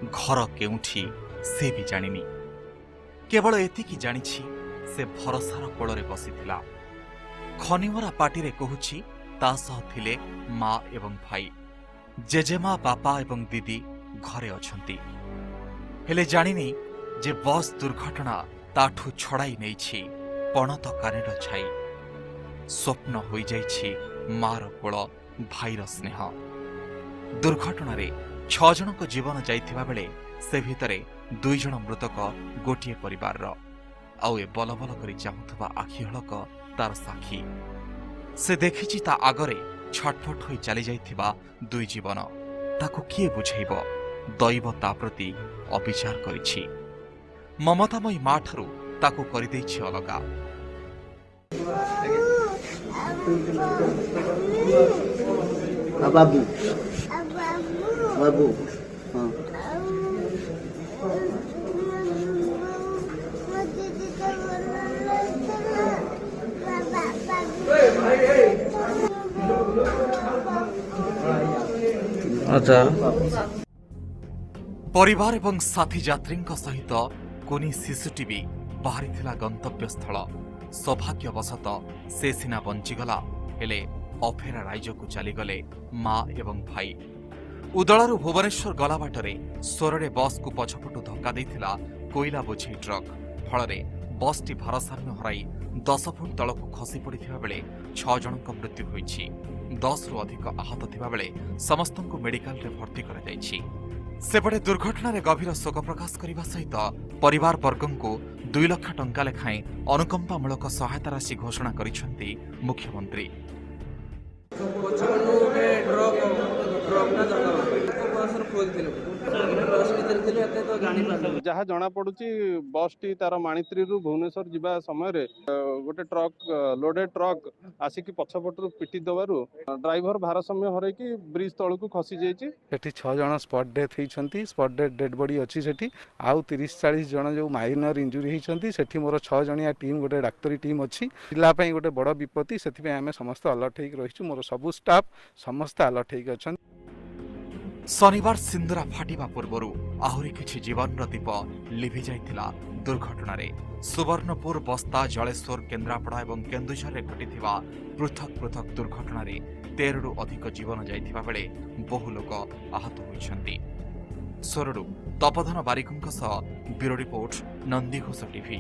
ଘର କେଉଁଠି ସେ ବି ଜାଣିନି। କେବଳ ଏତିକି ଜାଣିଛି, ସେ ଭରସାର କୋଳରେ ବସିଥିଲା। ଖନିମରା ପାଟିରେ କହୁଛି, ତା ସହ ଥିଲେ ମା ଏବଂ ଭାଇ। ଜେଜେମା, ବାପା ଏବଂ ଦିଦି ଘରେ ଅଛନ୍ତି। ହେଲେ ଜାଣିନି ଯେ ବସ୍ ଦୁର୍ଘଟଣା ତାଠୁ ଛଡ଼ାଇ ନେଇଛି ପଣତ କାନିର ଛାଇ। ସ୍ୱପ୍ନ ହୋଇଯାଇଛି ମାର କୋଳ, ଭାଇର ସ୍ନେହ। ଦୁର୍ଘଟଣାରେ ଛଅ ଜଣଙ୍କ ଜୀବନ ଯାଇଥିବା ବେଳେ ସେ ଭିତରେ ଦୁଇ ଜଣ ମୃତକ ଗୋଟିଏ ପରିବାରର। ଆଉ ଏ ବଲବଲ କରି ଚାହୁଁଥିବା ଆଖି ହଳକ ତାର ସାକ୍ଷୀ। ସେ ଦେଖିଛି ତା ଆଗରେ ଛଟପଟ ହୋଇ ଚାଲିଯାଇଥିବା ଦୁଇ ଜୀବନ। ତାକୁ କିଏ ବୁଝେଇବ, ଦୈବ ତା ପ୍ରତି ଅବିଚାର କରିଛି। ମମତାମୟୀ ମା ଠାରୁ ତାକୁ କରିଦେଇଛି ଅଲଗା। ଆଉ ବାବୁ, ବାବୁ, ହଁ। ମୋ ଦିଦି ତ ଭଲ ଲାଗିଥିଲା। ବାବା, ବାବୁ। ଆଚ୍ଛା। ପରିବାର ଏବଂ ସାଥୀ ଯାତ୍ରୀଙ୍କ ସହିତ କୁନି ଶିଶୁଟି ବି ବାହାରିଥିଲା ଗନ୍ତବ୍ୟସ୍ଥଳ। ସୌଭାଗ୍ୟବଶତଃ ସେ ସିନା ବଞ୍ଚିଗଲା, ହେଲେ ଅଫେରା ରାଇଜକୁ ଚାଲିଗଲେ ମା ଏବଂ ଭାଇ। ଉଦଳାରୁ ଭୁବନେଶ୍ୱର ଗଲା ବାଟରେ ସୋରରେ ବସ୍କୁ ପଛପଟୁ ଧକ୍କା ଦେଇଥିଲା କୋଇଲା ବୋଝେଇ ଟ୍ରକ୍। ଫଳରେ ବସ୍ଟି ଭାରସାମ୍ୟ ହରାଇ 10 ଫୁଟ ତଳକୁ ଖସି ପଡ଼ିଥିବା ବେଳେ ଛଅ ଜଣଙ୍କ ମୃତ୍ୟୁ ହୋଇଛି। 10ରୁ ଅଧିକ ଆହତ ଥିବାବେଳେ ସମସ୍ତଙ୍କୁ ମେଡିକାଲରେ ଭର୍ତ୍ତି କରାଯାଇଛି। ସେପଟେ ଦୁର୍ଘଟଣାରେ ଗଭୀର ଶୋକ ପ୍ରକାଶ କରିବା ସହିତ ପରିବାର ବର୍ଗଙ୍କୁ 2 ଲକ୍ଷ ଟଙ୍କା ଲେଖାଏଁ ଅନୁକମ୍ପାମୂଳକ ସହାୟତା ରାଶି ଘୋଷଣା କରିଛନ୍ତି ମୁଖ୍ୟମନ୍ତ୍ରୀ। ପଛପଟୁ ଗୋଟେ ଟ୍ରକ୍ଟା ଧକ୍କା ମାରିଲା। ବସ୍ରେ ଫୁଲ୍ ଥିଲେ, ବସ୍ ଭିତରେ ଥିଲେ, ଏତେ ତ ଜାଣିପାରିଲିନି। ଯାହା ଜଣାପଡୁଛି, ବସ୍ଟି ତାର ମାଣିତ୍ରୀରୁ ଭୁବନେଶ୍ୱର ଯିବା ସମୟରେ ଗୋଟେ ଟ୍ରକ୍, ଲୋଡେଡ୍ ଟ୍ରକ୍ ଆସିକି ପଛପଟରୁ ପିଟି ଦେବାରୁ ଡ୍ରାଇଭର ଭାରସାମ୍ୟ ହରାଇକି ବ୍ରିଜ ତଳକୁ ଖସି ଯାଇଛି। ସେଠି ଛଅ ଜଣ ସ୍ପଟ୍ ଡେଥ୍ ହେଇଛନ୍ତି। ସ୍ପଟ୍ ଡେଥ୍ ଡେଡ୍ ବଡି ଅଛି ସେଠି। ଆଉ 30-40 ଜଣ ଯେଉଁ ମାଇନର ଇଞ୍ଜୁରି ହେଇଛନ୍ତି, ସେଠି ମୋର ଛଅ ଜଣିଆ ଟିମ୍, ଗୋଟେ ଡାକ୍ତରୀ ଟିମ୍ ଅଛି। ଜିଲ୍ଲା ପାଇଁ ଗୋଟେ ବଡ଼ ବିପତ୍ତି। ସେଥିପାଇଁ ଆମେ ସମସ୍ତେ ଆଲର୍ଟ ହେଇକି ରହିଛୁ। ମୋର ସବୁ ଷ୍ଟାଫ୍ ସମସ୍ତେ ଆଲର୍ଟ ହେଇକି ଅଛନ୍ତି। ଶନିବାର ସିନ୍ଦୁରା ଫାଟିବା ପୂର୍ବରୁ ଆହୁରି କିଛି ଜୀବନର ଦୀପ ଲିଭି ଯାଇଥିଲା ଦୁର୍ଘଟଣାରେ। ସୁବର୍ଣ୍ଣପୁର, ବସ୍ତା, ଜଳେଶ୍ୱର, କେନ୍ଦ୍ରାପଡ଼ା ଏବଂ କେନ୍ଦୁଝରରେ ଘଟିଥିବା ପୃଥକ ପୃଥକ ଦୁର୍ଘଟଣାରେ 13ରୁ ଅଧିକ ଜୀବନ ଯାଇଥିବା ବେଳେ ବହୁ ଲୋକ ଆହତ ହୋଇଛନ୍ତି। ସୋରରୁ ତପଧନ ବାରିକଙ୍କ ସହ ବ୍ୟୁରୋ ରିପୋର୍ଟ, ନନ୍ଦିଘୋଷ ଟିଭି।